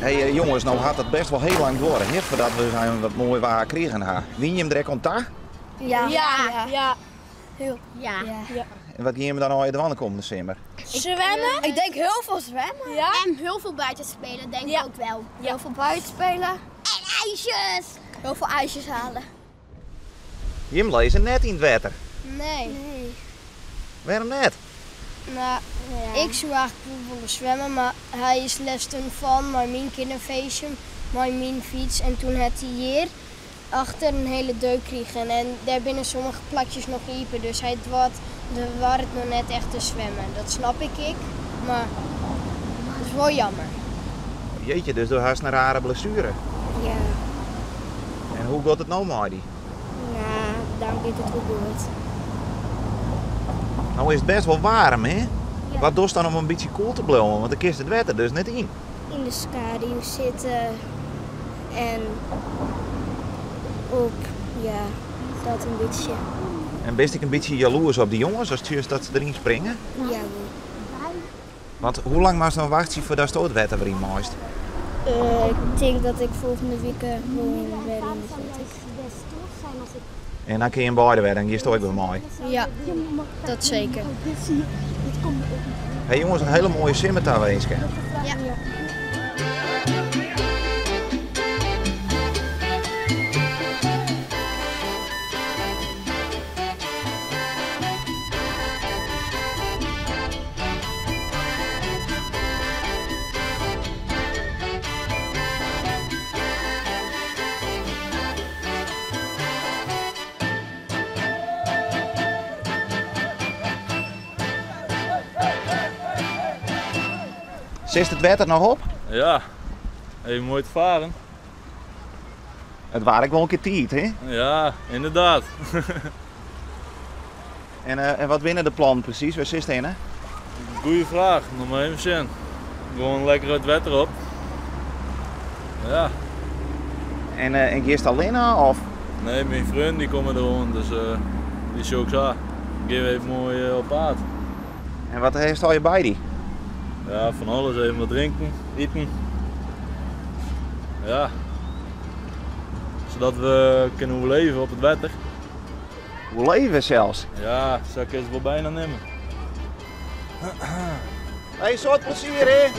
Hey jonges, no hat it bêst wol hiel lang duorre, hè, foardat we sa wat moai waar krigen ha. Wiene jim der ek oan ta? Ja. Ja. Ja. Heel. Ja. Ja. En wat gean jim dan allegear dwaan de kommende simmer? Zwemmen. Ik denk heel veel zwemmen. Ja. En heel veel buiten spelen, denk Ja. ik ook wel. Heel veel buiten spelen. En ijsjes! Heel veel ijsjes halen. Jim lizze net yn it wetter. Nee. Nee. Wêrom net? Nou, ik soe eigentlik wol wolle swimme, mar hy is lêsten fallen mei myn kinderfeestje, mei myn fyts. En toen hat hy hjir achter in hiele deuk krigen. En dêr binne sommige plakjes noch iepen, dus hy doart, doart noch net echt te swimmen. Dat snap ik ek, mar it is wol jammer. Jeetje, dus do hast in rare blessuere. Ja. En hoe giet it no mei dy? Nou, dan giet it wol goed. No is it bêst wol waarm, hè? Wat dochst dan om in bytsje koel te bliuwen? Want dan kinst it wetter dus net yn. Yn de skaduw sitte en op, ja, dat in bytsje. En bist ek in bytsje jaloers op dy jonges ast sjochst dat se deryn springe? Ja, wol. Want hoe lang moatst no wachtsje foardatsto it wetter wer yn meist? Ik tink dat ik folgjende wike wol wer yn it wetter. En dan kinne jim beide wer, dan giest ek wer mei. Ja, dat seker. Hey jonges, in hiele moaie simmer tawinske. Ja. Sitst it wetter noch op? Ja, even moai te faren. It waard ek wol in kear tiid, hè? Ja, ynderdaad. En wat binne de plannen presys? Wêr sitst hinne? Goeie fraach, noch mar even sjen. Gewoan lekker it wetter op. Ja. En giest allinne of? Nee, myn freonen dy komme deroan, dus dy sjoch ik sa. Gean we even moai op paad. En wat hast allegear by dy? Ja, fan alles. Even wat drinken, iten. Ja. Sadat we kinne oerleve op it wetter. Oerleve sels? Ja, sa kinst it wol byna neame. Hey, soad plezier, hè?